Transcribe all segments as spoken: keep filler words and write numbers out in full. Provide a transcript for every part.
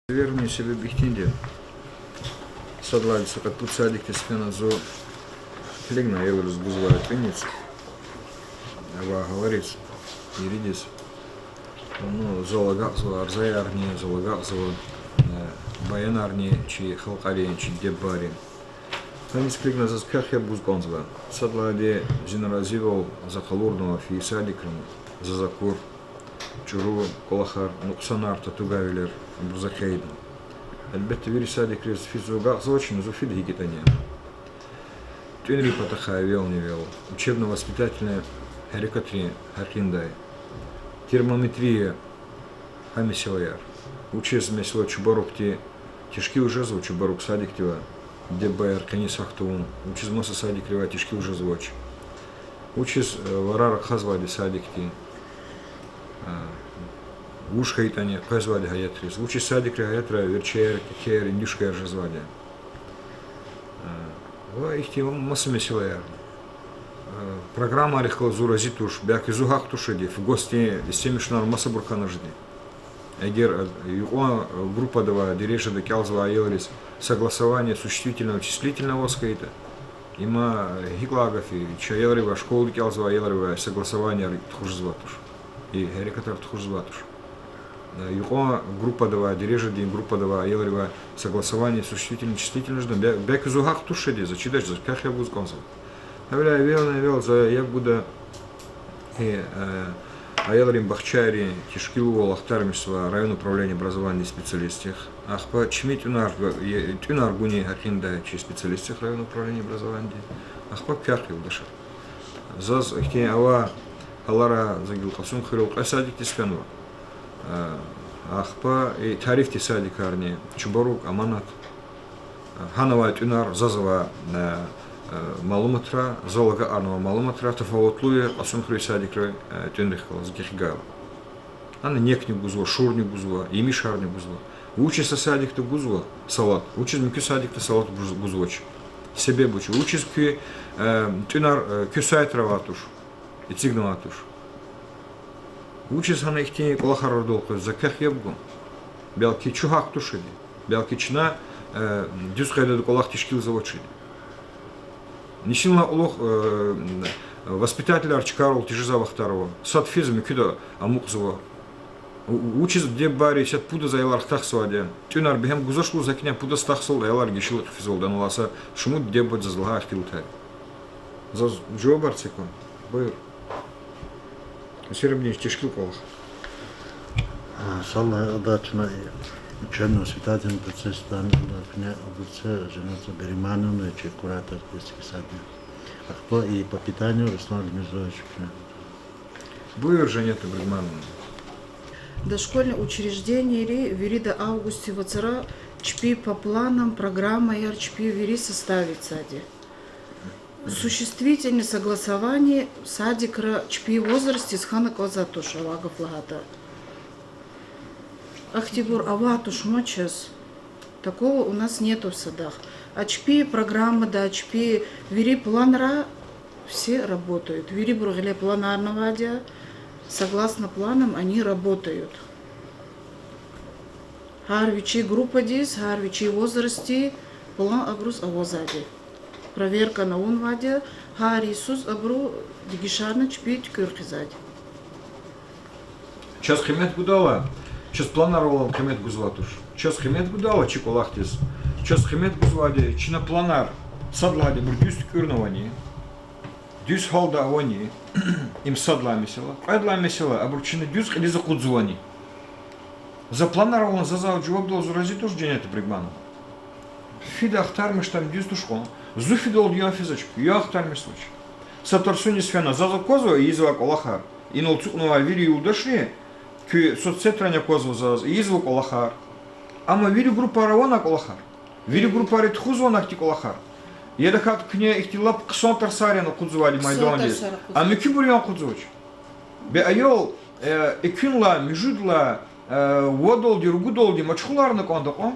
Верни себеб ихьтинди я. Сад лагьайди са кьвед-пуд садикдиз фена зун килигна аялриз гузвай тӀуьниз, авай гьалариз, иридиз. Ну, зал агакьзава арзаярни, зал агакьзава, э, баянарни чи халкьарин, чи диде-бубайрин. Гьаниз килигна заз квехъ яб гуз кӀанзава. Сад лагьайди зи наразивал за къалурнава фейи садикра, заз акур чӀуру кӀвалахар, нукьсанар, татугайвилер, абур за хьайида. Гьелбетда, вири садикриз физ зун агакьзавачни, зун фида гьикӀ ятӀани. ТӀуьнрин патахъай эвелни-эвел учебно-воспитательный гьерекатрин гьакъиндай, термометрия, гьа месэлаяр. Вучиз, месела, чубарукди тешкил жезва, чубарук садикдивай диде-бубаяр къенез гьахь тавун? Вучиз маса садикривай тешкил жезвач? Вучиз, э, варар ахъайзавайди садикдин, э, вуж хьайитӀани къвезвайди гьаятриз? Вучиз садикрин гьаятрай верчер, кекер, индюшкаяр жезвайди? Э, ва ихьтин маса месэлаяр. Э, программайрихъ галаз зун рази туш, белки зун гьахъ туш жеди, ФГОС-дин истемишунар масабур хьана жеди. Эгер, э, юкьван, э, группада авай, дережада кӀелзавай аялриз согласование существительного, числительного аваз хьайитӀа, има, э, гьикӀ лагьай гаф я, чи аялривай, школада кӀелзавай аялривай согласованияр тухуз жезвай туш, и гьерекатар тухуз жезвай туш. Э, юкьван группада авай, дережадин группада авай аялривай согласование существительного, числительного жеда, бе-, белки зун гьахъ туш жеди, заз чидач, заз квехъ яб гуз кӀанзава. Гьавиляй эвелни-эвел за яб гуда, э, э, аялрин бахчайрин тешкилвал ахтармишзава район управление образования специалистдихъ. Ахпа чими тӀуьнар г-, е-, тӀуьнар гунин гьакъиндай чи специалистдихъ район управление образованияди. Ахпа квехъ, юлдашар. Заз ихьтин авай гьаларай, за гила Кьасумхуьрел кьве садикдиз фенва. Э, ахпа и тарифдин садикарни, Чубарук, Аманат. Гьана авай тӀуьнар, заз авай, э, э, малуматра, зал агакьарнавай малуматра тафаватлу я Кьасумхуьруьн садикрай, э, тӀуьнрихъ галаз гекъигайла. Гьана некни гузва, шурни гузва, емишарни гузва. Вучиз са садикда гузва салат, вучиз муькуь садикда салат гуз-, гузвач? Себеб вуч я? Вучиз куь, э, тӀуьнар, э, куь сайтра авай туш, эцигнавай туш? Вучиз гьана ихьтин кӀвалахар арадал къвезва, за квехъ яб гун. Белки чун гьахъ туш жеди, белки чна, э, дуьз къайдада кӀвалах тешкилзавач жеди. Нисинлай кьулухъ, э, воспитательар чкайрал тежезвай вахтар ава. Сад физва, муькуьда амукьзава. Ву-, вучиз диде-бубайри исятда пудаз аялар хтахзавайди я? ТӀуьнар бегьем гузвач лугьуз, гьакӀни пудаз хтахзавайвал аялар гишила хъфизвалда, аналай са шумуд диде-бубади заз лагьай ихтилатар. Заз жавабар це кван. Буюр. Серебряный тешкил кӀвалах. А, сад лагьай кьадар чна учебно-воспитательный процессдани, например, абур це Жанета Бегмановна, чи куратор, детский садни. Ахпа и по питанию Руслан Ремизович, например. Буюр, Жанета Бегмановна. Дошкольный учреждениейри вирида августдин вацра чпи по планам программаяр чпи вири составитьзавайди. Существительное согласование садикра чпи возрастдиз хьана кӀанзавай туш, авай гаф лагьайтӀа. Ахьтинбур авай туш ман чаз. Такого у нас нету в садах. А чпи программада, чпи вири планра все работают. Вирибурун гъиле планарни авайди я, согласно планам они работают. Гьар вичин группадиз, гьар вичин возрастдиз план абуруз авазвайди. Проверкани авунвайди я, гьар йисуз абуру дегишарна чпи туькӀуьр хъийизвайди. Чаз къимет гудайла, чаз планар авурал къимет гузвай туш. Чаз къимет гудайла чи кӀвалахдиз, чаз къимет гузвайди чна планар, сад лагьайди, абур дуьз туькӀуьрнавани, дуьз гьалда авани, им сад лагьай месэла. Кьвед лагьай месэла, абур чна дуьз кьилиз акъудзавани. За планар авун, за, за жавабдал зун рази туш, Жанета Бегмановна. Фида ахтармишда, ам дуьз туш кьван. Зун фидалди я физвач, я ахтармишзавач. Са тарсуниз фена, заз аквазва ийизвай кӀвалахар. Инал ацукьнавай вири юлдашри, куь соцсетрани аквазва заз, ийизва кӀвалахар. Амма вири группайра авани кӀвалахар? Вири группайра тухузвани ахьтин кӀвалахар? Я тахьайтӀа куьне ихьтин лап хъсан тарсар яни акъудзавайди майдандиз? А муькуьбур яни акъудзавач? Бес аял, э, экуьнлай, муьжуьдлай, э, вадалди, ругудалди машгъуларна кӀанда кьван.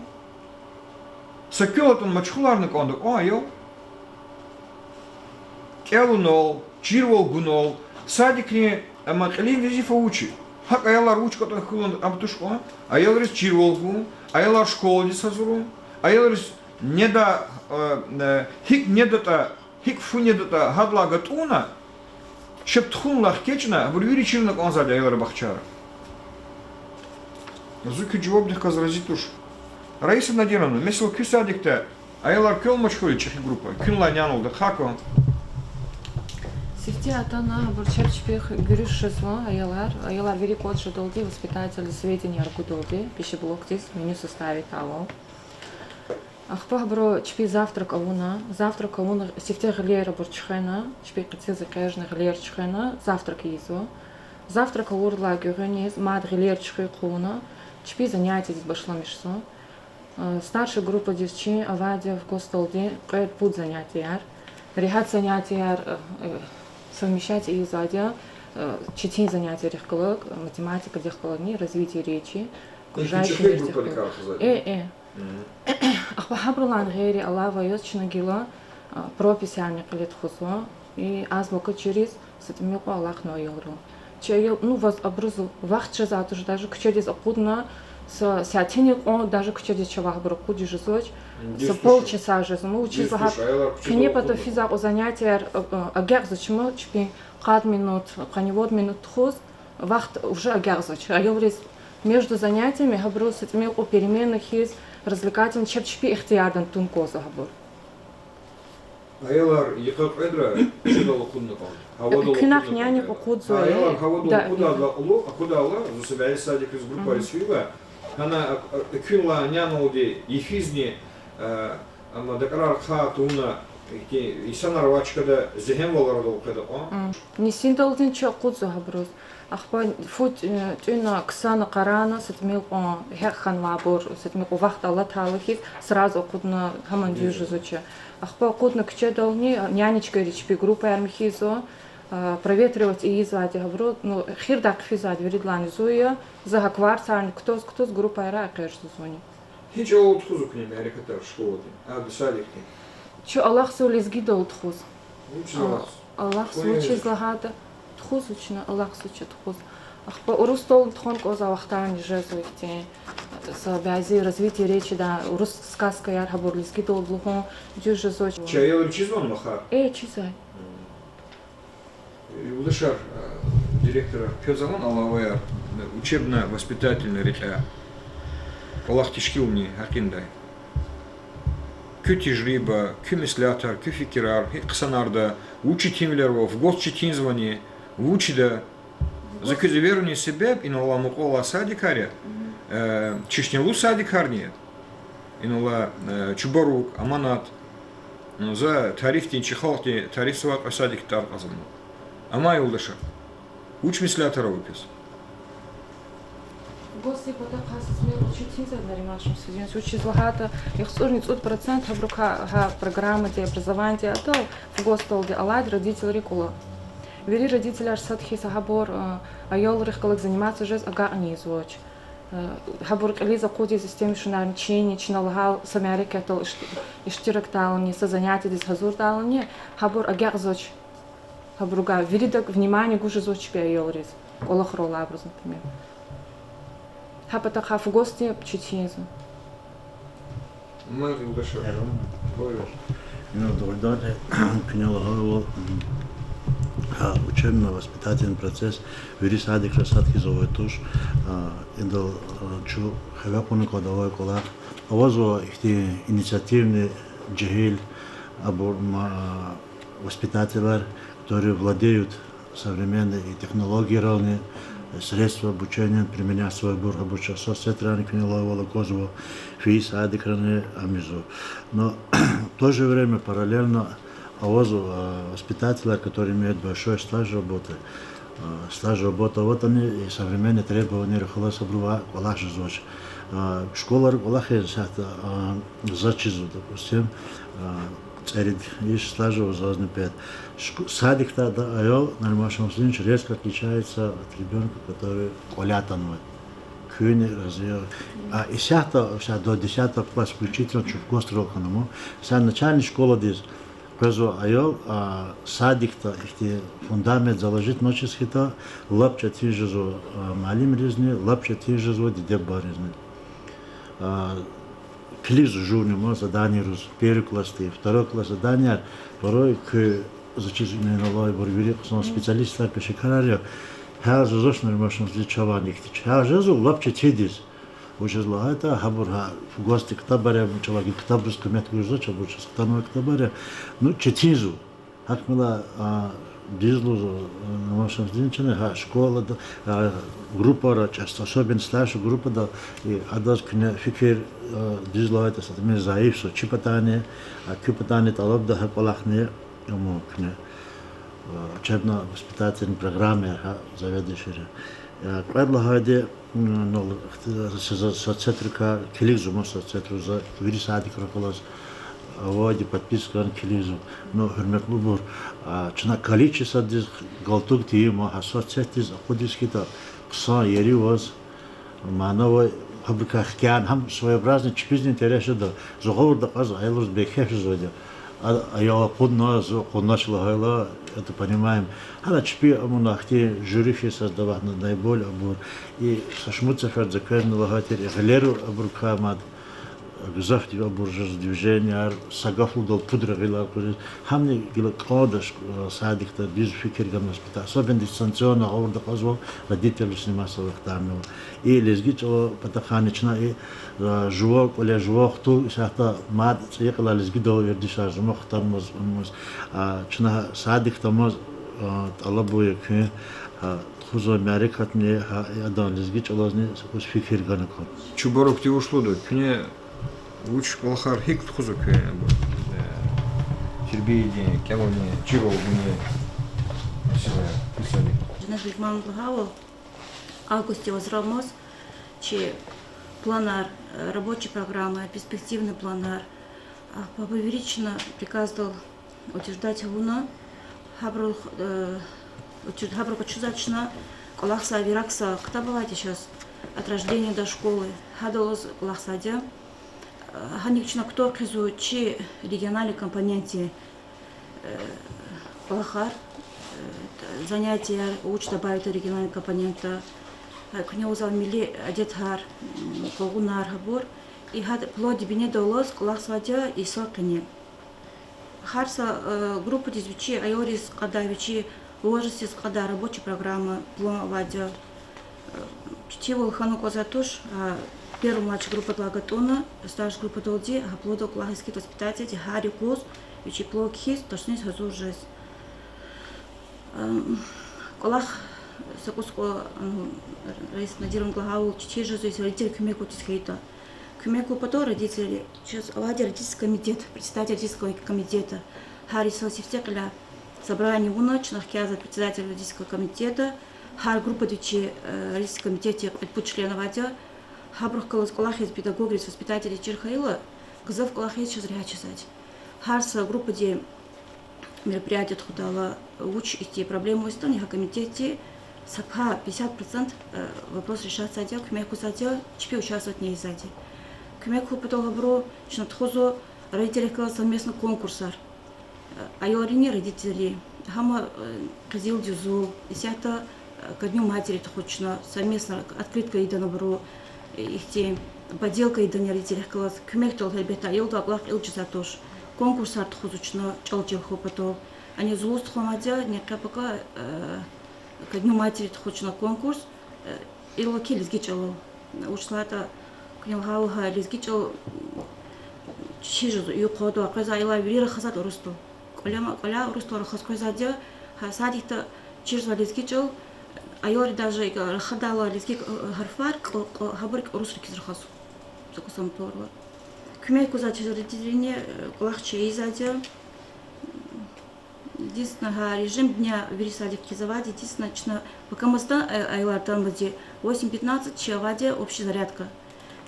Са квел атӀун машгъуларна кӀанда кьван аял. КӀелунал, чирвал гунал, садикрин, амма кьилин везифа вуч я? ГьакӀ аялар вуч кӀватӀа хьун кӀан туш кьван, аялриз чирвал гун, аялар школадиз гьазурун, аялриз неда, э, э, гьикӀ недатӀа, гьикӀ фу недатӀа гьадалай гатӀунна, чеб тухунлай хкечӀна, абур вири чирна кӀанзавайди аялрин бахчайра. Зун куь жавабдихъ галаз рази туш. Раиса Надировна, месела, куь садикда аялар квел амач хьуй чӀехи группа, куьнлай няналди хъхьа кван? Сифте атана абур чеб чпихъ гуьруьш жезва аялар. Аялар вири кӀватӀ жедалди воспитатель сведенияр гудалди пищеблокдиз меню составить авун. Ахпа абуру чпи завтрак авуна, завтрак авуна сифте гъилер абур чуьхвена, чпи къенин экъечӀна гъилер чуьхвена, завтрак ийизва. Завтрак авурдалай гуьгъуьниз мад гъилер чуьхуьн хъувуна, чпи занятиедиз башламишзава. Э, старший группадиз чи авайди в гостелди кьвед-пуд занятияр. Регьят занятияр, э, э, совмещать ийизвайди я, э, четин занятиярихъ галаз, математикадихъ галазни, развитие речи, окружающий мирдихъ галаз. Э, э. Ахпа гьабурулай гъейри, алава яз, чна гила, а, прописьарни кьиле тухузва. И азбукачийриз са тӀимил кьван алахъна аялрал. Чи аял, ну, ваз абуруз вахт жезвайди туш, даже куьчедиз акъудна, са сятини кьван даже куьчедиз чавай абур акъудиз жезвач. Са полчаса жезва, ну, вучиз лагьайтӀа къенепата физвай кьван занятияр, а, а, агакьзавач, ма чпин къад минут, къанни вад минут тухуз, вахт уже агакьзавач. Аялриз между занятиями гьабуруз са тӀимил кьван переменный хьиз, развлекательный, чеб чпи ихтиярдани тун кӀанзава гьабур. Аялар йикъа-кьведра куьчедал акъудна кӀанда, гьавадал акъудна кӀанда. Куьнахъни нянихъ акъудзава, гьа, аялар гьавадал акъудайдалай кьулухъ, акъудайла, зун са бязи садикриз группайриз фейила, гьана, а, а, куьнлай няналди йифизни, а, амма дакӀарар хъа тавуна, ихьтин инсанар авай чкада зегьемвал арадал къведа кьван. Нисиндалди чи акъудзава гьабуруз. Ахпа фу, э, тӀуьна, ксана, къарагъна, са тӀимил кьван гьекь хьанвайбур, са тӀимил кьван вахт алатайла хьиз, сразу акъудна, гьамани дуьз жезвач. Ахпа акъудна куьчедални, нянечкайри чпи группаяр михьзава, э, проветривать ийизвайди гьабуру, ну, хийирдай хъфизвайди виридалайни зун я, за гьа кварцарни кутаз-кутаз группайрай экъечӀзава зунни. Гьи чӀалал тухузва куьне мярекатар школадин, а, садикдин? Чун алахъзава лезгидал тухуз. Вучиз алахъзава? Алахъзава вучиз лагьайтӀа, тухузвач чна, алахъзавач тухуз. Ахпа урусдални тухун кӀанзавай вахтарни жезва ихьтин. Са бязи развитие речидай урус сказкаяр гьабур лезгидалди лугьун дуьз жезвач. Чи аялри чизвани махар? Э, чизвай. Юлдашар, э, директорар, квез авани алаваяр, э, учебно-воспитательный рекьяй, кӀвалах тешкилунин гьакъиндай? Куь тежриба, куь меслятар, куь фикирар, гьи хъсанарда, вуч четинвилер ава, в гос четинзавани, вучда? За квез эверунин себеб, инал алай мукьвал алай садикар я, э, чешнелу садикарни я, инал алай, э, Чубарук, Аманат, ну, за тарифдин, чи халкьдин тарифзавай кьве садик тӀвар кьазва. Амай, юлдашар, вуч меслятар ава квез? Госдеп патахъай са тӀимил кьван четинзава, Нариман Шамсудинович, вучиз лагьайтӀа яхцӀурни цӀуд процент гьабурукай гьа программади, образованиди атал, в госдалди алайди родительрин кӀвалах. Вири родителар сад хьиз гьабур, э, аялрихъ галаз заниматься жез агакьни ийизвач. Э, гьабур кьилиз акъудиз, системишунарни чинни, чна лагьай са мярекатдал иш-, иштиракдайлани, са занятиедиз гьазурдайлани, гьабур агакьзавач. Гьабуругай виридак внимание гуз жезвач чпин аялриз, кӀвалахрал алайбуруз, например. Гьа патахъай в госдеп четинзава. Ман юлдашар. Инал дугъриданни, куьне лагьайвал, гьа учебно-воспитательный процесс вири садикра сад хьиз авай туш, а, идал, а, чун хиве кьуна кӀанда авай кӀвалах. Авазва ихьтин инициативный жегьил, абур ма-, воспитателар, которые владеют современными технологиярални, средства обучения применяйвайбур, гьабур чаз соцсетьрани, куьне лагьайвал, аквазва, фейи садикрани ам ийизва. Но в то же время параллельно авазва, а, воспитателар, которые имеют большой стаж работы. А, стаж работы аватӀани, и современные требованияр халас абурувай кӀвалах жезвач. А, школайра кӀвалахиз исятда, а, заз чизва, допустим, а, цӀерид йис стаж ава зазни пед. Шк-, садикда аял, Нариман Шамсудинович, резко отличается от ребёнка, который кӀвале атанвай. Куьнни рази я. А исятда, исятда до десятого класса включительно чун в гострал хьанама. Са начальный школадиз Къвезва аял, а, садикда ихьтин фундамент заложить авачиз хьайитӀа, лап четин жезва, а, муаллимризни, лап четин жезва диде-бубайризни. А, килигзава жувни ма заданияраз, первый классдин, второй класс заданияр, порой куь заз чиз инал алайбур вири хъсан специалистар, пешекарар я, гьар жезвач Нуриман Шамсудинович чавай ихьтин. Гьар жезва лап четиндиз. Вучиз лагьайтӀа гьабур гьа фугвазди ктабар я, чӀалай ктабриз къимет гузвач, абур чаз хтанвай ктабар я. Ну, четинзава. Гьакмила, а, дуьз лугьузва, а, Нуриман Шамсудинович, гьа школада, а, группара, часто, особенно старший группада, и адаз куьне фикир, а, дуьз лагьайтӀа, са тӀимил зайифзава, чи патани, а, куь патани тӀалабда гьа кӀвалахни, ам куьне, а, учебно-воспитательный программаяр гьа заведующийри. Э, кьвед лагьайди, м, ну, соцсетрикай килигзава, соцсетра за вири садикрихъ галаз авайди подпискаяр килигзава. Ну, гьуьрметлубур, а, чна количестводиз галтуг тийима, гьа соцсетдиз акъудиз хьайитӀа, хъсан ери аваз, мана авай, гьабурукай хкяна, гьам своеобразный чпизни интерес жеда, за гъавурда кьаз аялриз бейкеф жезвайди я. А, аял акъудна, зун акъуднач лагьайла, это понимаем. Гьана чпи амуна ахьтин жюри хьиз создаватьна, наиболее абур. И са шумуд сеферда за квезни лагьай тир, и гъилер абурукай мад, гзафди абур жез движенияр, са гаф лугьудалди пуд гъилер къвериз. Гьамни гила кӀандач, э, садикда дуьз фикир гана воспитатель. Особенно дистанционно гъавурда кьазва, родительри снимать авай вахтарнава. И лезги чӀалан патахъайни чна и, э, жуван кӀвале, жуван хтул исятда мад цӀийи кьилел лезгидал вердишар жумахъ хтанмаз, амаз, а, чна садикдамаз, а, тӀалабун я куьн, а, тухузвай мярекатни, а, и адан лезги чӀалазни са кӀус фикир гана кӀан. Чубарукди вуч лугьуда, куьне вуч кӀвалахар гьикӀ тухузва куьн, э, тербиядин, кӀелунин, чирвалдин месэлаяр, месэлаяр? Женнет Бегмановна лагьайвал, августдин вацралмаз чи планар, э, рабочая программа, перспективный планар, а, по вири чна приказдал утверждать авуна, гьабурухъ, э, утвер-, гьабурухъ чузвай чна кӀвалахзавай, вираксавай ктаб авайди чаз «От рождения до школы», гьадалаз кӀвалахзавайди я. Э, гьаник чна кутур хъийизва чи региональный компонентдин, э, кӀвалахар, э, занятияр, вуч добавить авуртӀа региональный компонентда, э, куьне лугьузвай милли адетар, м, къугъунар, гьабур. И гьада плоддин бинедаллаз кӀвалахзавайди я и са къене. Гьар са, э, группадиз вичи аялриз кьадай, вичи возрастдиз кьадай рабочая программа, план авайди я. Э, читивал хьана кӀанзавайди туш, а, первый младший группадилай гатӀунна старший группадалди, гьа плоддал кӀвалахиз хьайитӀа воспитательди гьар юкъуз вичин плод кхьиз, ташниз гьазур жез. Э, кӀвалах са кӀус кӀва, ну, Раиса Надировна лагьайвал, четин жезва, если родителри куьмек гуз хьайитӀа. Куьмек гун патал родителри, чаз авайди родительский комитет, председатель родительского комитета. Гьар йисуз сифте кьиляй собрание авуна, чна хкязава председатель родительского комитета, гьар группадин чи, э, родительский комитетдин кьвед-пуд член авайди я, гьабурухъ галаз кӀвалахиз педагогриз, воспитательриз чир хьайила, гзаф кӀвалахиз чаз регьят жезвайди. Гьар са группадин мероприятие тухудайла, вуч ихьтин проблема аватӀани, гьа комитетди са пай, пятьдесят процент, э, вопрос решатьзавайди я, куьмек гузвайди я, чпи участвовать ийизвайди. Куьмек гун патал гьабуру чна тухузва родителрихъ галаз совместно конкурсар. Э, аялрини родительри, гьам, э, Къизилдин зул, исятда, э, ко Дню матери тухуз чна, совместно открытка ийидани абуру, э, ихьтин поделка ийидани родителрихъ галаз, куьмекдал, гьелбетда, аялдивай кӀвалах кьил жезвайди туш. Конкурсар тухузва чна чӀал чир хьун патал. Ани зулуз тухванвайди я, ни къе-пака, э, ко Дню матери тухуз чна конкурс, э, иллаки лезги чӀалал. Вучиз лагьайтӀа, куьне лагьайвал, гьа лезги чӀал чир жезва, юкъуз къвезвай аялар вири рахазвайди урусдал. КӀваляй, кӀваляй урусдал рахаз къвезвайди я, гьа садикда чир жезва лезги чӀал, аялри даже икӀ рахадайла лезги, э, гьарфар, кӀ-, кӀ-, гьабур икӀ урусрикиз рахазва. Са кӀус ам тӀварла. Куьмек гузвайди чаз родительрини, э, кӀвалахчи ийизвайди я. Единственное, гьа режим дня вири садикдиз авайди, единственное, чна пакамазда, э, аялар атанвайди, восемь пятнадцать чи авайди общий зарядка.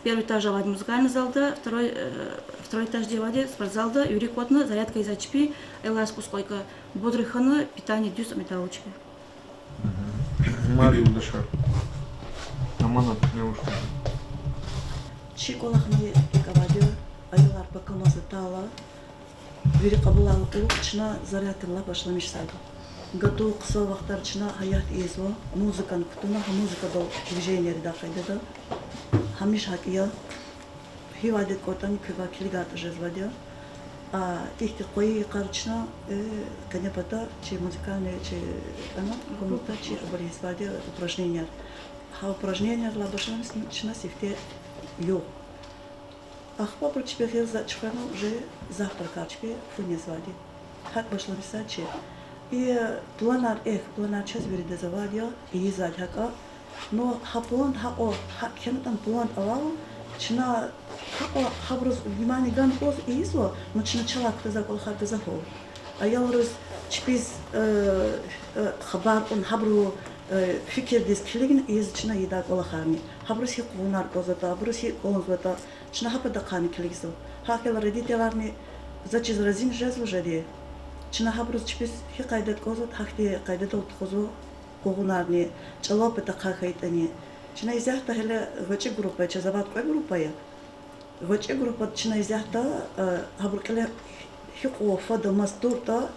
Первый этаж авайди музыкальный залда, второй, э, второй этажди авайди спортзалда, вири кӀватӀна зарядка ийизвай чпи, аялар са кӀус кьве йикъа бодро хьана, питание дуьз ам ийидайвал чпи. Мад юлдашар. Аманат, не уж. Чи кӀвалахни икӀ авайди я, аялар пакамаз атайла, Вири кьабуларна кьулухъ чна зарядкадилай башламишзавайди. Гатун хъсан вахтар чна гьаятда ийизва, музыкани кутуна, гьа музыкадал движениейридай къайдада. Гьамиша гьакӀ я. Гьи ваъда кӀватӀани квевай килигайтӀа жезвайди я. А ихьтин къвайи йикъар чна, э, къене пата чи музыкальный, чи, ана, комнатада чи абур ийизвайди я упражненияр. Гьа упражнениярлай башламишна чна сифте югъ. Ахпа абур чпи гъил за чуьхвена, уже завтракар чпи фу незвайди. ГьакӀ башламишзавай чи. И планар, эхь, планар чаз виридаз авайди я, ийизвайди гьакӀа. Ну, гьа план, гьа о, гьа кхьенатӀа план авайвал, чна гьа о, гьабуруз внимание гана кӀанзава, ийизва, ну, чна чалай кутазвай кӀвалахар гзаф ава. Аялриз чпиз, э, э, хабар кьун, гьабурун, э, фикирдиз килигна ийизва чна ийидай кӀвалахарни. Гьабуруз гьи къугъунар кӀанзаватӀа, абуруз гьикӀ кӀанзаватӀа, чна гьа патахъайни килигзава. ГьакӀ хьайила родителарни за чиз разини жезва жеди. Чна гьабуруз чпиз гьи къайдада кӀанзаватӀа, гьахьтин къайдадал тухузва къугъунарни, чӀалан патахъай хьайитӀани. Чна исятда гьеле гъвечӀи группа я, чаз авайди кьве группа я. ГъвечӀи группада чна исятда, э, гьабурун кьиле гьикьван фад амаз туртӀа,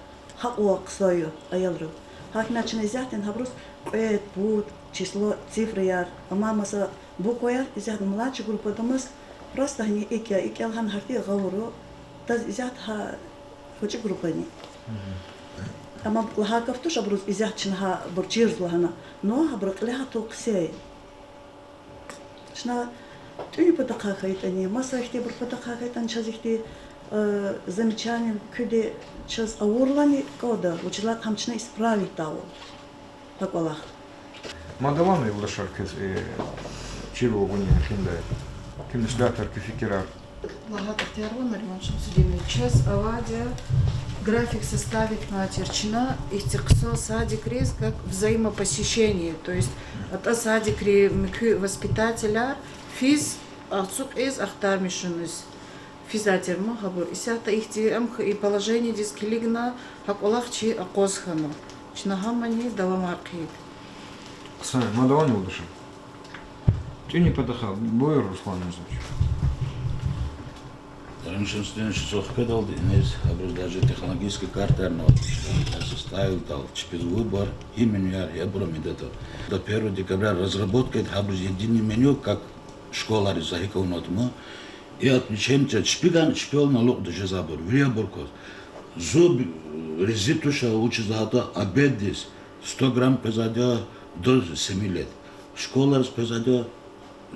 гьакьван хъсан я аялрив. Гьахьна чна исятда гьабуруз кьвед, пуд, число, цифраяр, амма маса букваяр исятда младший группада амаз, просто гьана икӀ я, икӀ я лагьана гьахьтин гъавурда, адаз исятда гьа гъвечӀи группани. Амма лагьай гаф туш абуруз исятда чна гьабур чирзава лагьана, ну, гьабурун кьиле гьатун хъсан я. Чна тӀуьнин патахъай хьайитӀани, маса ихьтинбур патахъай хьайитӀани чаз ихьтин, э, замечание куьди чаз авурлани кӀанда, вучиз лагьайтӀа гьам чна исправить ийидайвал гьа кӀвалах. Мад авани, юлдашар, квез, э, чирвал гуни гьиндай, куь меслятар, куь фикирар? ЛагьайтӀа, Ихтиярова Нариман Шамсудинович, чаз авайди я график составить авун тир чна ихьтин хъсан садикриз, как взаимопосещение, то есть атӀа садикрин муькуь воспитателар физ, ацукьиз, ахтармишуниз физвай тир ман гьабур. Исятда ихьтин ам хьайи положениедиз килигна гьа кӀвалах чи акъваз хьана. Чна гьамани давамар хъийида. Хъсан, мад авани, юлдашар? ТӀуьнин патахъай, буюр, Руслан Мурзович. Нариман Шамсудинович, зун хкведалди иниз гьабуруз даже технологический картаяр ава, составить ийидайвал, чпиз выбор, гьи менюяр, гьи абур амидатӀа. До первого декабря разработка ийида гьабуруз единый меню, как школайриз за гьикӀ авунатӀа ман. И отвлечение чпигана, чпивал алукӀда жезвайбур, вири абур кваз. Зун рази туш, вучиз лагьайтӀа обеддиз сто грамм къвезвайди я до семи лет. Школайриз къвезвайди я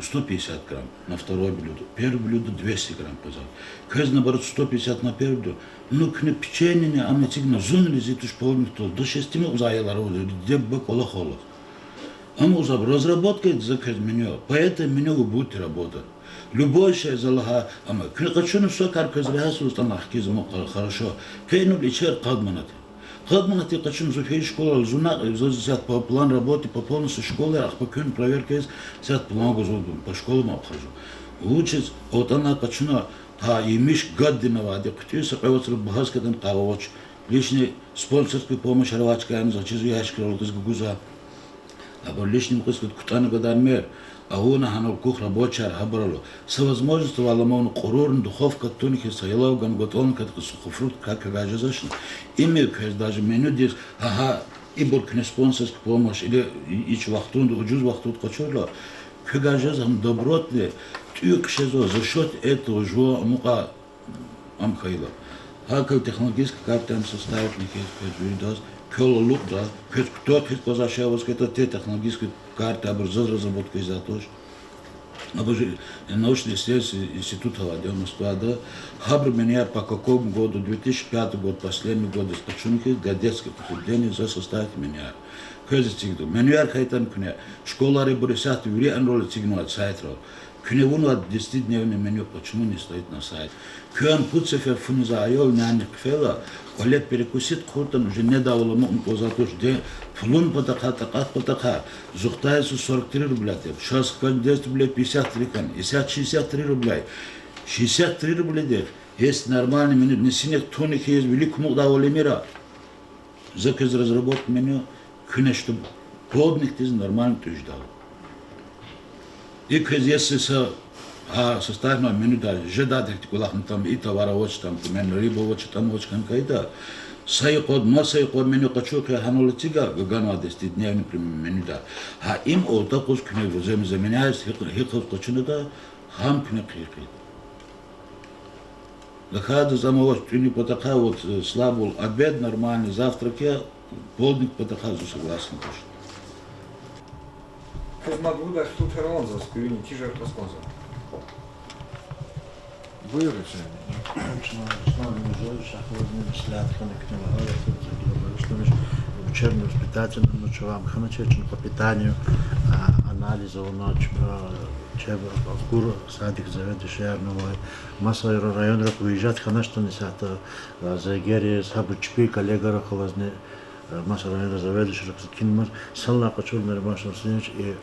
сто пятьдесят грамм на второе блюдо, первое блюдо двести грамм къвезвайди. Квез, наоборот, сто пятьдесят на первое блюдо. Ну, куьне печеньени ам эцигна, зун рази туш полностью, до шести мукьзавай аялар ава, диде-буба кӀвалахал алаз. Ам узаб разработка ийида за квез меню, по этому меню вы будете работать. Любой шей за лагьай, амма куьне къачуна са кар квез регьятсуз атӀана хкиз мукьва, хорошо. Къе инал ичер къад манат я. Къад манатдин къачуна зун фейи школайрал, зун накь, заз исятда по план работы, по полностью школайрал, ахпа куьн проверка ийиз, исятда план гузвайди я, по школам обхожу. Вучиз атӀана къачуна, гьа емиш гаддин авайди, хъуьтӀуьз са кьве вацран багьаз хьайитӀани къайгъа авач, лишний спонсорский помощь авачкаяр заз чиз ящикрал къизга гузва. Абур лишний къизга кутӀана гадармир, авуна гьанал кухарабочаяр гьабурал ава. Са возможность авайла ман кьурурни духовка тунихьиз са ялав гана готовника хъсан сухофрукт квевай жезвачни. Им квез даже менюдиз, гьа-гьа, ибур куьне спонсорский помощь или и-, ич вахтунда, ужуз вахтунда къачурла, квевай жезва гьам добротный, тӀуьн хъжезва за счёт этого жуван амукьай Ам хьайила. Гьакӏ технологический картани составитьна хьиз квез виридаз, квел алукьда, квез кутак хьиз кӏанзавай шей аваз хьайитӏа, те технологический карта абур заз разработка ийизвай туш. Абур научно-исследовательский институт авайди я Москвада, гьабурун менюяр по какому году, две тысячи пятый год, последний год, из къачун хьиз, для детских учреждений заз составить менюяр. Квез эцигда. Менюяр хьайитӏани куьне, школайрибур исятда вири анрал эцигнавай сайтрал. Куьне авунвай десятидневный меню почему не стоит на сайте? Квевай пуд сефер фу незвай аял нянихъ хъфейла, кӏвале перекусить хъуртӏани, уже недавал амукьна кӏанзавай туш, де, пулун патахъай, такьатдин патахъай, зухтайла сорок три рубля тир, чаз хкажна десять рублей пятьдесят три хьана, исятда шестьдесят три рубля. Шестьдесят три рубля дер, если нормальный меню, нисинихъ, тунихъ хьиз, вилик амукьдайвал ийимир. За квез разработка меню, куьне, чтоб полдникдиз нормально тӏуьн жедайвал. И квез если са Гьа составнавай менюда жедайди ихьтин кӀвалахни, там и товар авач, там, например, рыба авач, там авач хьана кӀанда. Са юкъуз, маса юкъуз меню къачу хьи, гьанал эцигайла ганвайди десятидневный, например, менюда. Гьа им алда къуз куьне гузвай замена яз гьикъ-, гьикъаз къачунатӀа, гьам куьне хъийида. Лугьуз ам авач, тӀуьнин патахъай, вот, э, слабо, обед нормальный, завтрак я, полдник патахъай зун согласен туш. Квез мад лугьудай хтул таралан заз, куьруьни тижер кьаз кӀанзава. Буюр, Руслан. Чна Руслан Мирзоевич акъвазни меслят хьана куьне лагьай, я хьи, за гила барсламиш учебно-воспитательный, ну, чавам хьаначир чна по питанию, а, анализ авунач, а, чеб акур садик заведующийярни авай. Маса районрик выезжать хьаначтӀани исятда, а, за эгер гьабур чпин коллегарахъ галазни, а, маса районра заведующийрахъ галаз кинмаз, санлай къачурла Нариман Шамсудинович и,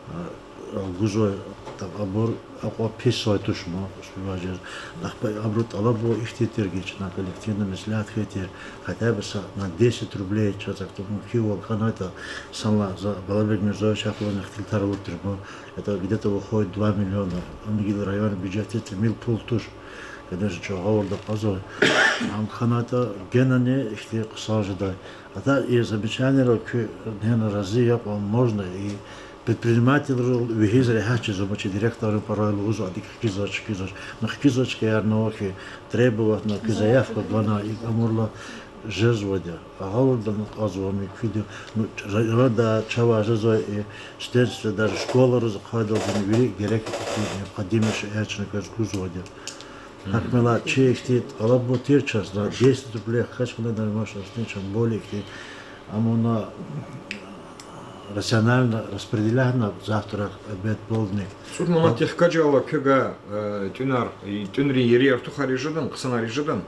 а, гузвай, там, абур акьван писвай туш ман, успевать жез. Ахпа абурун тӀалаб ава ихьтин тир гила чна коллективный меслят хьайитӀа, хотя бы са на десять рублей чаз акъатун мумкинвал хьанайтӀа, санлай за Балабек Мирзоевич акъвазни ихтилатар авур тир ман, это где-то выходит два миллиона. Ам гила районный бюджетдиз тӀимил пул туш. Конечно, чун гъавурда акьазва. Ам хьанайтӀа генани ихьтин хъсан жедай. АтӀа и замечаниейрал куьн гьена рази я кьван, можно, и предпринимательрал вегьиз регьят жезва, чи директоррин пара лугьузва, адак хкизвач, хкизвач. Ну, хкизвач хьи, ярни ава хьи, требовать авуна, куь заявка гана, икӀ амурла жезвайди я. Гъавурда акьазва, муькуьди, ну, ра-, рада чавай жезвай, и студенчество, даже школайриз ахъайдалди вири герек, необходимый шейэр чна квез гузвайди я. Гьакӏ хьайила чи ихьтин тӏалаб тир чаз, за десять рублей хкаж хьана, Нариман Шамсудинович, чан более ихьтин, амма вуна рационально распределяй на завтрак, обед, полдник. ЦӀуд манатдик хкажайла квевай, э, тӏуьнар, и тӏуьнрин ери артухарин жедан, хъсанарин жедан.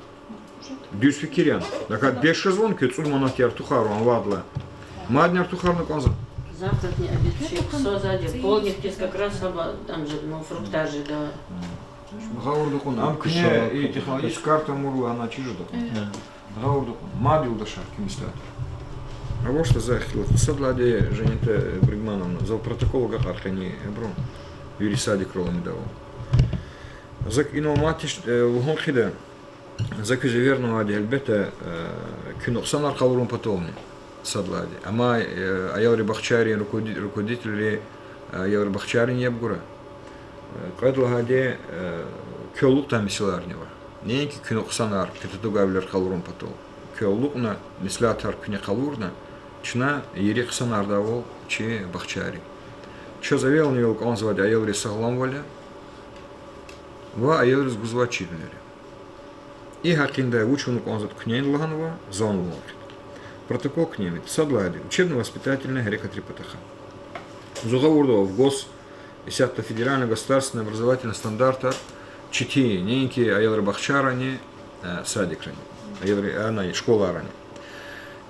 Дуьз фикир яни? Акӏ бес жезвани квез цӏуд манатдин артухарун авайдалай? Мадни артухарна кӏанзава? Завтракни, обед чи хъсанзавайди, полдникдиз как раз гьабур, там же, ну, фруктар жеда. Гъавурда кьуна. Ам куьне и технологический карта амурла ана чир жеда. Гъавурда кьуна. Мад, юлдашар, кимистат. Авачтӏа за ихтилат. Сад лагьайди, Жанета Бригмановна, зал протокол агакьара къени абурун. Вири садикрал амидайвал. Зак инал мад тиш, э, лугьун хъийида. За квез эвернавайди, гьелбетда, э, куьн хъсанар къалурун патални. Сад лагьайди. Амма, э, аялрин бахчайрин руководи-, руководительри, э, аялрин бахчайрин яб гурай. Э, кьвед лагьайди, э, квел алукьдай месэлаярни ава. Неинки куьн хъсанар, куьн татугайвилер къалурун патал. Квел алукьна, меслятар куьне къалурна, чна ери хъсанардайвал чи бахчайри. Чаз эвелни-эвел кӏанзавайди аялрин сагъламвал я ва аялриз гузвай чирвилер я. И гьакъиндай вуч авуна кӏанзаватӏа куьне лагьанва, зани лугьун хъийида. Протокол куьне мийида. Сад лагьайди, учебно-воспитательный гьерекатрин патахъай. Зун гъавурда ава в гос, исятда федеральный государственный образовательный стандартар четин я, неинки аялрин бахчайрани, э, садикрани, аялрин, ана, школайрани.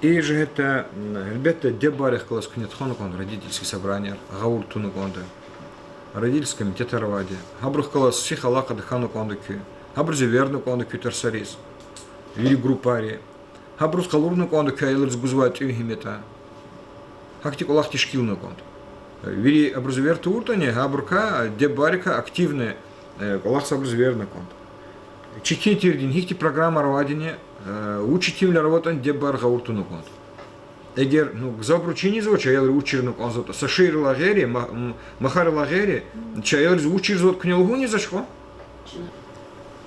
И жигьетдай, м, гьелбетда, диде-бубайрихъ галаз куьне тухвана кӏанда родительский собранияр, гъавурда туна кӏанда. Родительский комитетар авайди я. Гьабурухъ галаз сих алакъада хьана кӏанда куьн. Гьабуруз эверна кӏанда куьн тарсариз. Вири группайри. Гьабуруз къалурна кӏанда куьн аялриз гузвай тӏуьн гьим ятӏа. Гьахьтин кӏвалах тешкилна кӏанда. Вири абуруз эвер тавуртӏани, гьабурукай, диде-бубайрикай активный, э, кӏвалахзавайбуруз эверна кӏанда. Четин тирди, гьихьтин программаяр авайдини, э, вуч четинвилер аватӏани диде-бубайри гъавурда туна кӏанда. Эгер, ну, гзафбуру чинизвач, аялри вуч чирна кӏанзаватӏа, са шейэрилай гъейри, ма-, м-, махарилай гъейри, чи аялриз вуч чирзаватӏа куьне лугьуниз ачкъун.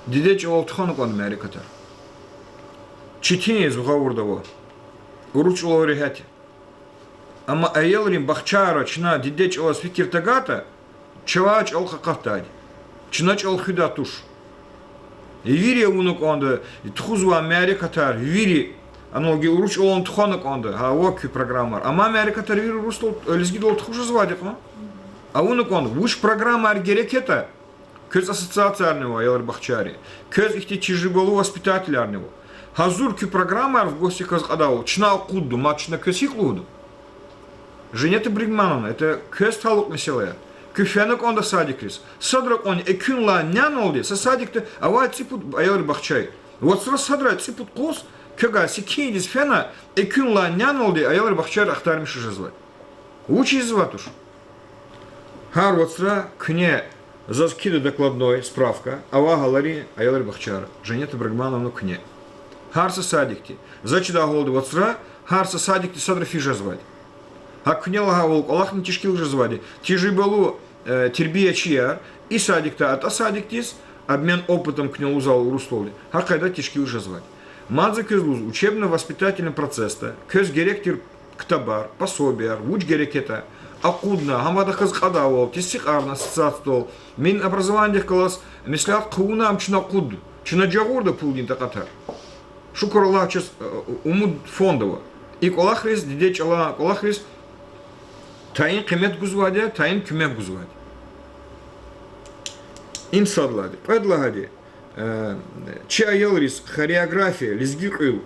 Дидед чӏалал тухвана кӏанда мярекатар. Четин я, зун гъавурда ава. Урус чӏалал регьят я. Амма аялрин бахчайра чна дидед чӏалаз фикир тагайтӏа, чавай чӏал къакъатдайди. Чна чӏал хуьдай туш. Вири авуна кӏанда, тухузвай мярекатар, вири, анал гила урус чӏалални тухвана кӏанда, гьа, ава куь программаяр. Амма мярекатар вири урусдал, лезгидал тухуз жезвайди кьван. Авуна кӏанда, вуч программаяр герек ятӏа, квез ассоциациярни ава, аялрин бахчайри. Квез ихьтин тежрибалу воспитателярни ава. Гьазур куь программаяр в гости кваз кьадайвал, чна акъудда, мад чна квез гьикӏ лугьуда? Жанета Бригмановна, это квез талукь месэла я. Куьн фена кӏанда садикриз. Садра кьван экуьнлай няналди, са садикда авай цӏипуд аялрин бахча я. Вацра садра цӏипуд къуз, квевай секиндиз фена, экуьнлай няналди аялрин бахчайра ахтармиш жезвай. Вучиз жезвай туш? Гьар вацра куьне Заз кхьида докладной, справка, авай гьаларин аялрин бахчаяр, Жанета Брагмановна, куьне. Гьар са садикди. За чидай гьалда вацра, гьар са садикди садра физ жезвайди. Гьа куьне лагьайвал кӀвалахни тешкил жезвайди. Тежрибалу, э, тербиячияр и садикдай атӀа садикдиз, обмен опытом куьне лугьузвайвал урусдалди, гьа къайдада тешкил жезвайди. Мад за квез лугьуз, учебно-воспитательный процессда квез герек тир ктабар, пособияр, вуч герек ятӀа, акъудна, гьамадахъ галаз кьадайвал, тестикьарна ассоциациядал, Минобразованиядихъ галаз меслят хъувуна, ам чна акъудда, чна жагъурда пулдин такьатар. Шукур Аллагь, чаз, э, умуд фонд ава. И кӀвалахриз, диде чӀалан кӀвалахриз тайин къимет гузвайди я, тайин куьмек гузвайди я. Им сад лагьайди. Кьвед лагьайди, э, чи аялриз хореография, лезги кьуьл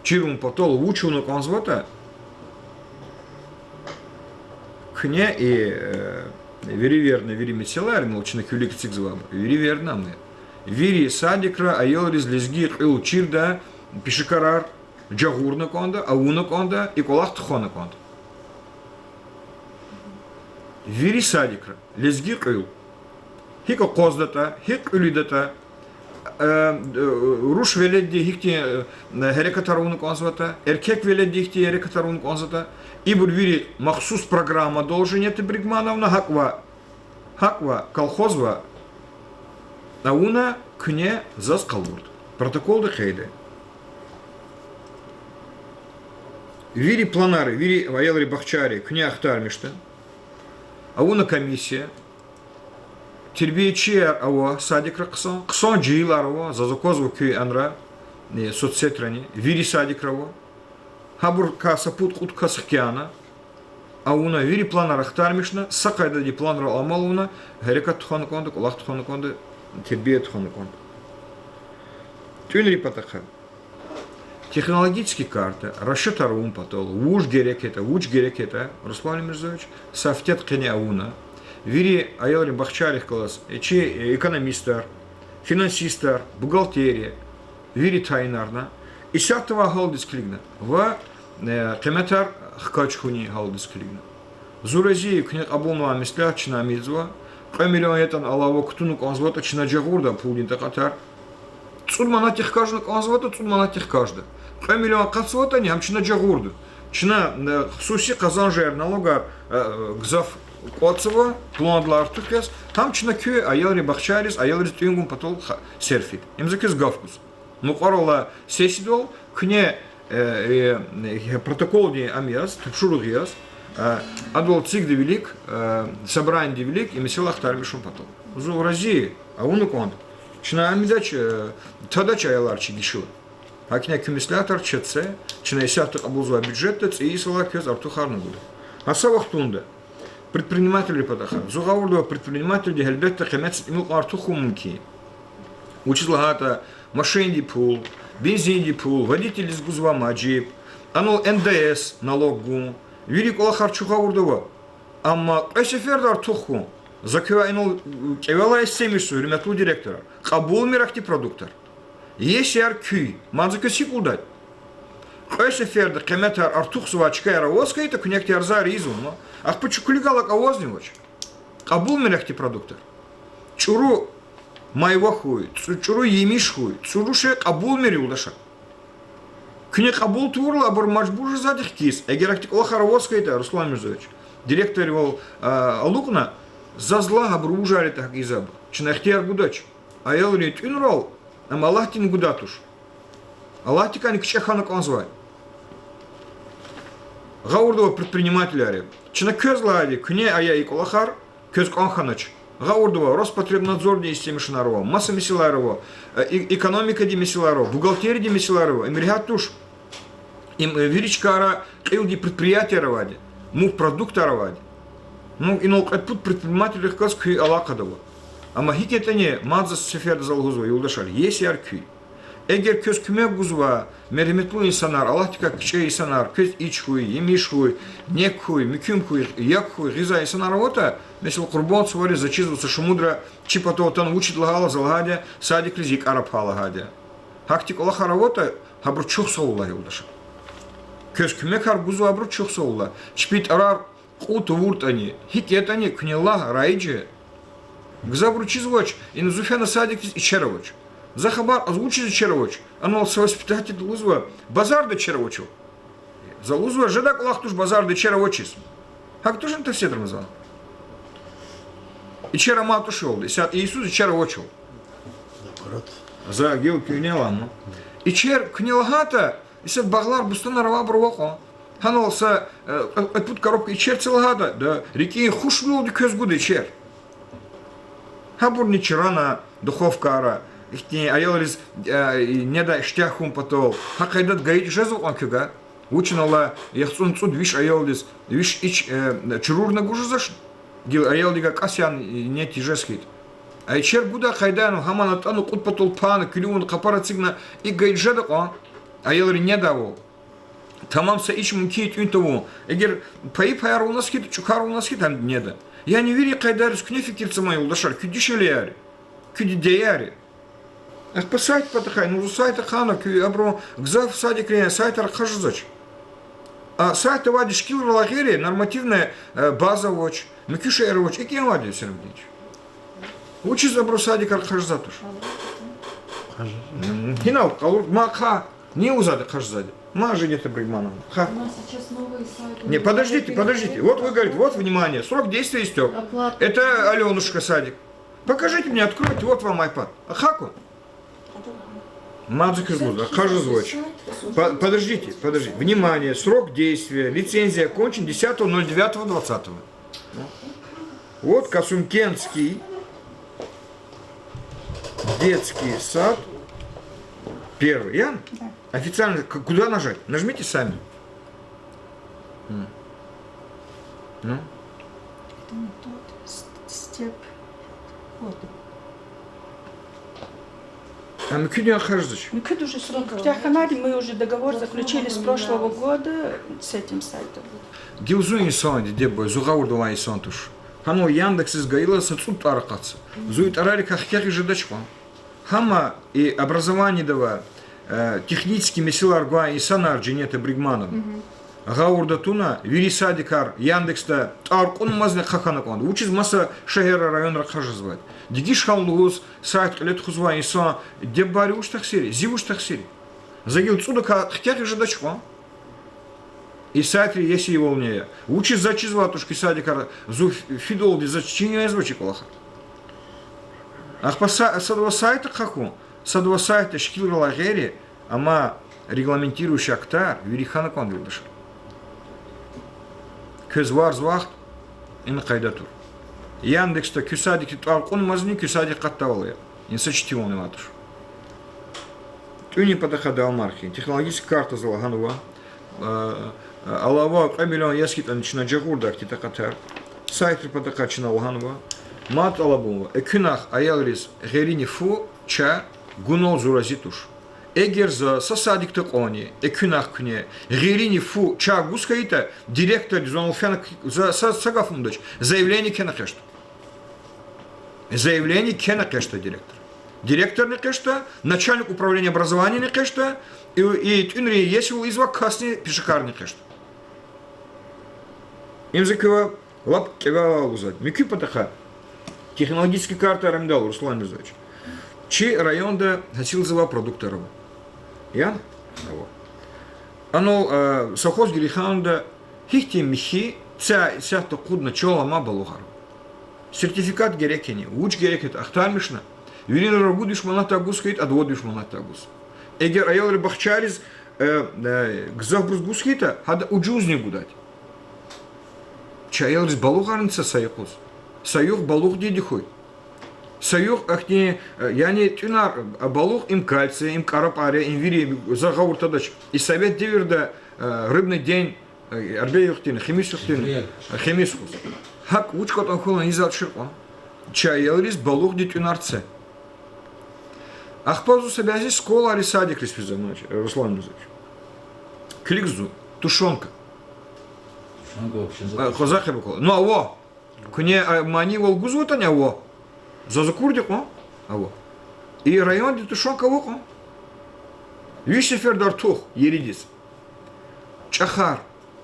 чирун патал вуч авуна кӀанзаватӀа, куьне и, э, вири верна, вири мецелар, ну, чна куьлуь эцигзавайбур, вири верна ам я. Вири садикра аялриз лезги кьуьл чирда пешекарар жагъурна кӀанда, авуна кӀанда, и кӀвалах тухвана кӀанда. Вири садикра лезги кьуьл. ГьикӀ акъваздатӀа, гьикӀ кьуьлдатӀа, э, э, руш веледди гьихьтин, э, гьерекатар авуна кӀанзаватӀа, эркек веледди гьихьтин гьерекатар авуна кӀанзаватӀа, ибур вири махсус программадал, Жанета Брагмановна, гьакӀ ва, гьакӀ ва колхозда авуна, куьне заз къалурда. Протоколда къейд я. Вири планар, вири аялрин бахчаяр куьне ахтармишда. Авуна комиссия. Тербиячияр ава садикра хъсан, хъсан жегьилар ава, заз аквазва куь анра, э, соцсетрани, вири садикра ава. Гьабурукай са пуд-кьуд кас хкяна, авуна, вири планар ахтармишна, са къайдада планрал амал авуна, гьерекат тухвана кӀанда, кӀвалах тухвана кӀанда, тербия тухвана кӀанда. ТӀуьнрин патахъай. Технологический карта, расчётар авун патал, вуж герек ятӀа, вуч герек ятӀа, Руслан Эмирзоевич, са гьафтед къене авуна. Вири аялрин бахчайрихъ галаз, э, чи, э, экономистар, финансистар, бухгалтерия, вири тайинарна, исятда авай гьалдиз килигна ва, э, къиметар хкаж хьунин гьалдиз килигна. Зун рази я, куьне кьабулнавай меслят чна ам ийизва, кьве миллион ятӀани алава кутуна кӀанзаватӀа, чна жагъурда пулдин такьатар. ЦӀуд манатдихъ хкажна кӀанзаватӀа, цӀуд манатдихъ хкажда. Кьве миллион акъатзаватӀани, гьам чна жагъурда. Чна, э, хсуси къазанжар, налогар, э, гзаф кӀватӀзава, пландилай артух яз, гьам чна куь аялрин бахчайриз, аялриз тӀуьн гун патал ха-, серф ийида. Им за квез гаф гуз. Мукьварал алай сессиядал куьне, э, э, э, протоколдин ам яз, тапшуругъ яз, э, адал эцигда вилик, э, собраниеда вилик, и месэла ахтармишун патал. Зун рази я, авуна кӀанда. Чна ам ийидач, э, тадач аялар чи гишила. ГьакӀни куь меслятар чед це, чна исятда кьабулзавай бюджетда цӀийи йисалай квез артухарна гуда. Гьа са вахтунда предпринимательрин патахъай. Зун гъавурда авай предпринимательди гьелбетда къимет са тӀимил кьван артух хьун мумкин я. Вучиз лагьайтӀа машиндин пул, бензиндин пул, водительдиз гузвай мажиб, анал Н Д С налог гун, вири кӀвалахар чун гъавурда ава. Амма кьве сеферда артух хьун, за квевай инал кӀевелай эцигмишзава, гьуьрметлу директорар, кьабулмир ахьтин продуктар. Есияр куьн, мад за квез гьикӀ лугьудайди я? Кьве сеферда къиметар артухзавай чкаяр аваз хьайитӀа, куьне ахьтин арзаяр ийизвани? Ахпа чун килигайла аквазнавач. Кьабулмир ахьтин продуктар. ЧӀуру майва хьуй, цӀу-, чӀуру емиш хьуй, цӀуру шей кьабулмир, юлдашар. Куьне кьабул тавурла, абур мажбур жезвайди хкиз, эгер ахьтин кӀвалахар аваз хьайитӀа, Руслан Эмирзоевич, директорвал, а, алукьна, заз лагь, абур вужар ятӀа гьакӀ ийизвайбур. Чна ихтияр гудач. Аялрин тӀуьнрал, ам Аллагьдин гудай туш. Аллагьдикайни кичӀе хьана кӀанзавай. Гъавурда авай предпринимательар я. Чна квез лагьайди, куьне ая и кӀвалахар, квез кӀан хьанач. Гъавурда авай Роспотребнадзордин эцигмишунар ава, маса месэлаяр ава, э, э-, экономикадин месэлаяр ава, бухгалтериядин месэлаяр ава, им регьят туш. Им, э, вири чкайра кьилди предприятияр авайди, мух продуктар авайди. Ну, инал кьвед-пуд предпринимательрихъ галаз куь алакъада ава. Амма гьикӀ ятӀани, мад са сеферда за лугьузва, юлдашар, есияр куьн. Эгер квез куьмек гузвай мергьеметлу инсанар, Аллагьдикай кичӀе инсанар, квез ич хьуй, емиш хьуй, нек хьуй, муькуьм хьуй, як хьуй гъизвай инсанар аватӀа, месела, Къурбан сувариз заз чизва са шумудра, чи патав атана вучда лагьайла, за лагьайди я, садикриз икӀар апа лагьайди я. Гьахьтин кӀвалахар аватӀа, гьабуру чухсагъул лагь, юлдашар. Квез куьмекар гузвайбуру чухсагъул лагь. Чпин тӀварар кьуд тавуртӀани, гьикӀ ятӀани, куьне лагь, раижи, Гзафбуру чизвач, ина зи фена садикдиз ичер авач. За хабар кьаз, вучиз ичер авач? Анал са воспитатель лугьузва, базарда ичер авачир. За лугьузва, жедай кӀвалах туш базарда ичер авачиз. ГьакӀ тушни, Тавсет Рамазанович? Ичер амай туш валда, исятда иесуз ичер авачир. За гила куьне лагьана. Ичер куьне лагьайтӀа, исятда багълар, бустанар авайбур ава кьван. Гьанал са, э, кьве-пуд коробка ичер це лагьайтӀа, да, рикӀин хушвилелди квез гуда ичер. Гьабурни чрана, духовкара, ихьтин аялриз, э, недай иштягь хьун патал, гьа къайдада гайитӀа жезва кьван квевай. Вучиз лагьайтӀа яхцӀурни цӀуд виш аялдиз виш ич, э, чурурна гуз жезвач, гила аялдивай кӀас яна, э, нед тежез хьайитӀа. А ичер гудай къайдани, гьамни атӀана кьуд патал пайна, куьлуь авуна, къапар эцигна, икӀ гайитӀа жеда кьван, аялри недайвал. Тамам са ич мумкин тӀуьн тавун. Эгер пайи-паяр авуназ хьайитӀа, чӀукар авуназ хьайитӀа гьа неда. Яни вири къайдайриз куьне фикир це ман, юлдашар, куь дишегьлияр я, куь дидеяр я. Ахпа сайт патахъай, ну, сайт ахъайна, куь абурун гзаф садикрин сайтар хъжезвач. А сайт авайди шикилрилай гъейри нормативная, э, база авач, муькуь шейэр авач, икӀ авайди я всё равно. Вучиз абурун садикар хъжезвайди туш? М, гьинал къалур, ма хъхьа, ни лугьузвайди хъжезвайди? Ма жи, Нита Бригмановна, хъхьа. У нас сейчас новый сайт, у Не, них подождите, подождите. Вот вы говорите, вот, внимание, срок действия истёк. Оплата. Это Алёнушка садик. Покажите мне, откройте, вот вам iPad. Ахъа кван. Мад за куьз лугьуз, хъжезвач. По-, подождите, подождите. Внимание, срок действия лицензии окончен десятого ноль девятого двадцатого. Вот Касумкентский детский сад первый. Я? Да. Официально, к-, куда нажать? Нажмите сами. М. Ну? Это не тот, с-, степ. Вот. А муькуьдин хъжезвач? Муькуьд уже срок. Хотя хьанани, мы уже договор заключили с прошлого года с этим сайтом. Гила зун инсан, диде-буба, зун гъавурда авай инсан туш. Гьанал Яндексдиз гайила са цӀуд тӀвар акъатзава. Зун и тӀварарикай хкягъиз жедач кьван. Гьама и образованиеда авай, э, технический месэлаяр гвай инсанар, Нита Бригмановна, гъавурда туна, вири садикар Яндексда тӀвар кьунмазни хъхьана кӀанда. Вучиз маса шегьерра, районра хъжезвайди? Дегиш хьана лугьуз сайт кьиле тухузвай инсан, диде-бубайри вуч тахсир я, зи вуч тахсир я? За гила цӀудакай хкягъиз жедач кьван. И сайтри иесивални я. Вучиз заз чизвайди туш куь садикар, зун ф-, фидалди заз чизвач и кӀвалахар. Ахпа са-, садавай сайт ахъа хьун, садавай сайтда шикилрилай гъейри, амма регламентирующий актар вири хьана кӀанда, юлдашар. Квез варз вахт ина къайда тур. Яндексда куь садикдин тӀвар кьунмазни куь садик акъатдайвал ая. Ина са четинвални авайди туш. ТӀуьнин патахъай давамар хьайи, технологический карта за лагьанва, э, э, алава кьве миллион яз хьайитӀани чна жагъурда ахьтин такьатар. Сайтрин патахъай чна лагьанва, мад тӀалабунва, экуьнахъ аялриз гъерини фу, чай гунал зун рази туш. Эгер за са садикда кьванни, экуьнахъ куьне гъерини фу, чай гуз хьайитӀа, директордиз, зун фена, за са, са гаф лугьудач, заявление кхьена кьежда. Заявление кхьена кьежда директор. Директорни кьежда, начальник управления образованияни кьежда, и, и тӀуьнрин иесивал ийизвай касни, пешекарни кьежда. Им за квевай лап кӀеве лугьузвайди. Муькуь патахъай технологический карта рамидал, Руслан Мирзоевич. Чи районда гьасилзавай продуктар ава. Яни? Ава. Анал, э, совхоз Герейханада гьихьтин михьи цӀай исятда акъудна чал амай балугъар ава. Сертификат герек яни, вуч герек ятӀа ахтармишна, виринра ругуд виш манатдай гуз хьайитӀа, ада вад виш манатдай гуз. Эгер аялрин бахчайриз, э, э, гзафбуруз гуз хьайитӀа, гьада ужузни гудайди. Чи аялриз балугъарни це са юкъуз. Са югъ балугъдинди хьуй. Са югъ ахьтин, э, яни тӀуьнар, э, балугъ им кальций, им кӀарапӀар я, им вири, за гъавурда тадач. И совет девирда, э, рыбный день, э, арбел югъ тир, хемис югъ тир, хемис югъуз. ГьакӀ вуч кӀватӀ хьуй лагьана ийизвай тушир кьван. Чи аялриз балугъдин тӀуьнар це. Ахпа зун са бязи школайриз, садикриз физва, Руслан Мирзоевич. Килиг зун, тушёнка. Тушёнка вообще за... Э, кваза хъибакал. Ну, ава. Куьне, а, манийвал гузватӀани, ава. Заз акурди кьван? Ава. И районда тушёнка ава кьван. Виш сеферда артух еридиз. ЧӀахар.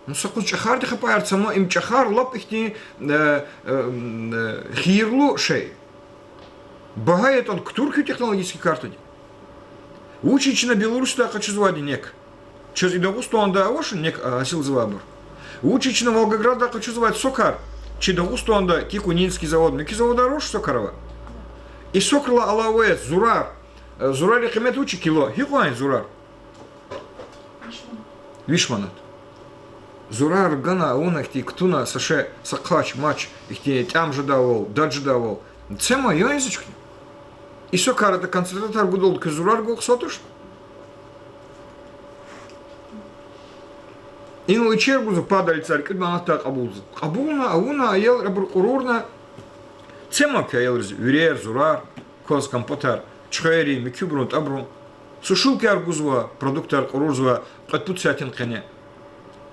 Ну, са юкъуз чӀахардин хапаяр це ман, им чӀахар лап ихьтин, э, э, м, э, хийирлу шей. Багьа ятӀани кутур куь технологический картади. Вучиз чна Беларусьдай къачузвайди нек? Чаз и Дагъустандай авач нек, а, гьасилзавайбур? Вучиз чна Волгограддай къачузвайди сокар? Чи Дагъустанда Кикунинский завод, муькуь заводар авач, сокар ава. И сокрилай алава яз зурар. Э, зурарин къимет вуч я кило? Гьикьван я зурар? Виш манат. Зурар гана, авуна ихьтин кутуна са шей, са хъач-мач, ихьтин тӀям жедайвал, дад жедайвал. Це ман, я инзач куьне. И сокар, атӀа концентратар гудалди квез зурар гун хъсан туш. Инал ичер гузва падалицар кӀуьд манатдай кьабулзава. Кьабулна, авуна, аял абур кьурурна. Це ман куь аялриз вирер, зурар, кваз компотар, чуьхверрин, муькуьбурун, тӀабурун. Сушилкаяр гузва, продуктар кьурурзава кьвед-пуд сятин къене.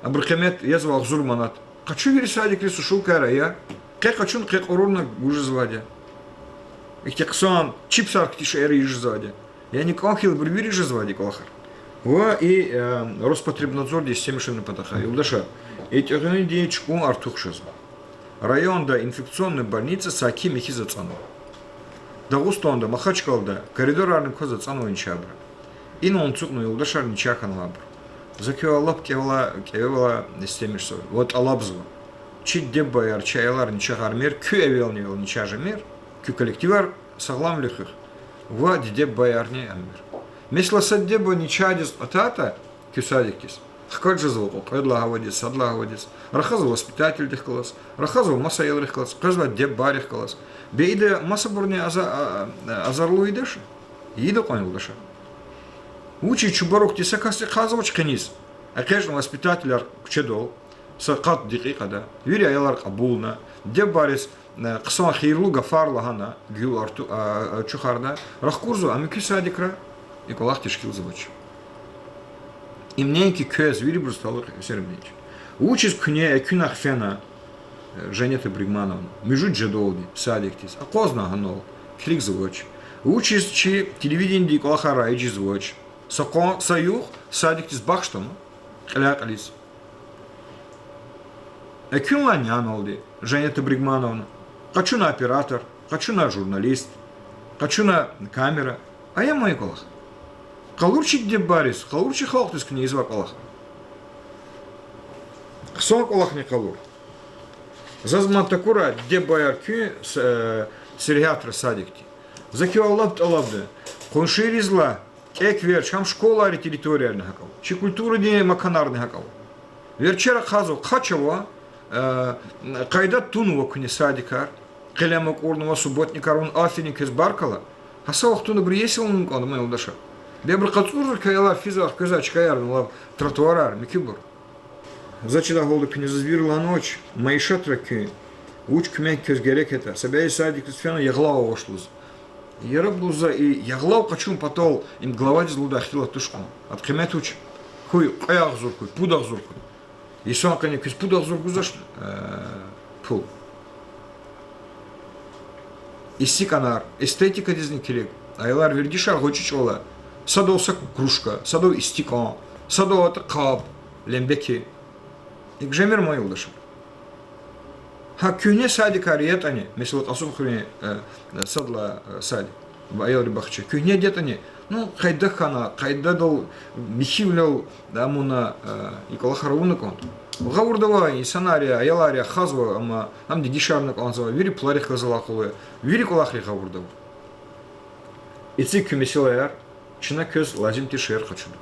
Абурун къимет язва агъзур манат. Къачу вири садикриз сушилкаяр ая. Къе къачуна, къе кьурурна гуз жезвайди я. Ихьтин хъсан чипсар хьтин шейэр ийиз жезвайди я. Яни кӀан хьайибур вири жезвайди я кӀвалахар. Ва и, э, Роспотребнадзордин системишунин патахъай, юлдашар, и тӀегъуьндин чукӀун артух жезва. Районда инфекционный больница саки михьиз ацӀанва. Дагъустанда, Махачкъалада коридорарни кваз ацӀанва начагъбуру. Инал ацукьнава, юлдашар, начагъ хьанвайбур. За квевай лап кӀеве-, кӀеве системишзава ва тӀалабзава: чи диде-бубаяр, чи аялар начагъ гъармир, куьн эвелни-эвел начагъ жемир, куь коллективар сагъламвиле хуьх ва диде-бубаярни гъармир. Месела, са диде-буба начагъдиз атайтӀа, куь садикдиз, хкаж жезва кьве-кьвед лагьай вахтунда, сад лагьай вахтунда, рахазва воспитательдихъ галаз, рахазва маса аялрихъ галаз, къвезва диде-бубайрихъ галаз. Бес ида масабурни аза-, а-, а-, азарлу ийидач? Ийида, кьван юлдашар. Вучиз чубарукди са касдихъ хъийизвач къенез? ЭкъечӀна воспитателар куьчедал, са къад декьикьада, вири аялар кьабулна, диде-бубайриз, э, хъсан хийирлу гафар лагьана, гуьгьуьл арту-, а, ачухарна, рахкурзава ам куь садикра, и кӀвалах тешкилзавач. Им неинки квез, вирибуруз талукь я, сермидич. Вучиз куьне экуьнахъ фена, э, Жанета Бригмановна, муьжуьд жедалди садикдиз? Акъвазна гьанал, килигзавач. Вучиз чи телевидениеди и кӀвалахар раижизвач? Са къван, са югъ садикдиз бахшда ман, кьиляй-кьилиз. Экуьнлай няналди, Жанета Бригмановна, къачуна оператор, къачуна журналист, къачуна камера. Ая ман и кӀвалах. Къалур чи диде-бубайриз, къалур чи халкьдиз куьне ийизвай кӀвалах. Хъсан кӀвалахни къалур. Заз мад такура, диде-бубаяр куьн с-, э, Сергьятра садикди. За квевай лап тӀалабда: къуншийризла кӀек верч, гьам школайрин территориярни гьакӀ ава, чи культурадин маканарни гьакӀ ава. Верчер ахъайзава, хъач ава, э, къайдада тунва куьне садикар, къелем акӀурнава, субботникар авуна, аферин квез, баркалла. Гьа са вахтунда абуру иесилнава кӀанда, ман юлдашар. Бес абуру къачурзава куь аялар физвай, хквезвай чкаяр, лап тротуарар, муькуьбур. За чидай гьалда куьне заз вири лагьанвач, майишатра куьн вуч куьмек квез герек ятӀа, са бязи садикриз фена ягълав авач лугьуз. Яраб лугьузва, и ягълав къачун патал им главадиз лугьудай ихтилат туш кьван. Ада къимет вуч? Хьуй кьве агъзур хьуй, пуд агъзур хьуй. Йисан къене квез пуд агъзур гузвач, э, пул. ИстикӀанар, эстетикадизни килиг. Аялар вердишар гъвечӀи чӀавалай. Садав са кружка, садав истикӀан, садав атӀа къаб, лембеки. ИкӀ жемир, ман юлдашар. Гьа куьгьне садикар ятӀани, месела, Кьасумхуьруьн, э, сад лагьай, э, садик, аялрин бахча, куьгьнеди ятӀани, ну, къайда хьана, къайдадал, михьивилел амуна, э, и кӀвалахар авуна кӀанда. Гъавурда авай инсанар я, аялар я, хазва, амма ам дегишарна кӀанзава, вири пуларихъ галаз алакъалу я, вири кӀвалахрихъ гъавурда ава. Эциг куь месэлаяр, чна квез лазим тир шейэр къачуда.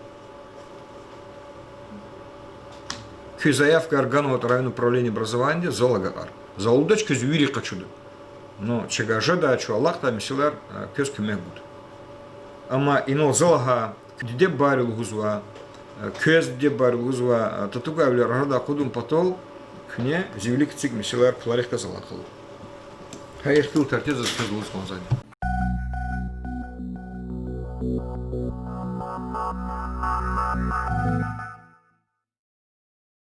Куь заявкаяр ганватӀа районное управление образованиеди, зал агакьара. За лугьудач квез вири къачуда. Ну, чавай жедай, чун алакьдай месэлаяр, э, квез куьмек гуда. Амма инал за лагьай, куь диде-бубайри лугьузва, э, квез диде-бубайри лугьузва, э, татугайвилер арадай акъудун патал, куьне зи вилик эциг месэлаяр пуларихъ галаз алакъалу. Гьа и ихтилатар тир заз квез лугьуз кӀанзавайди.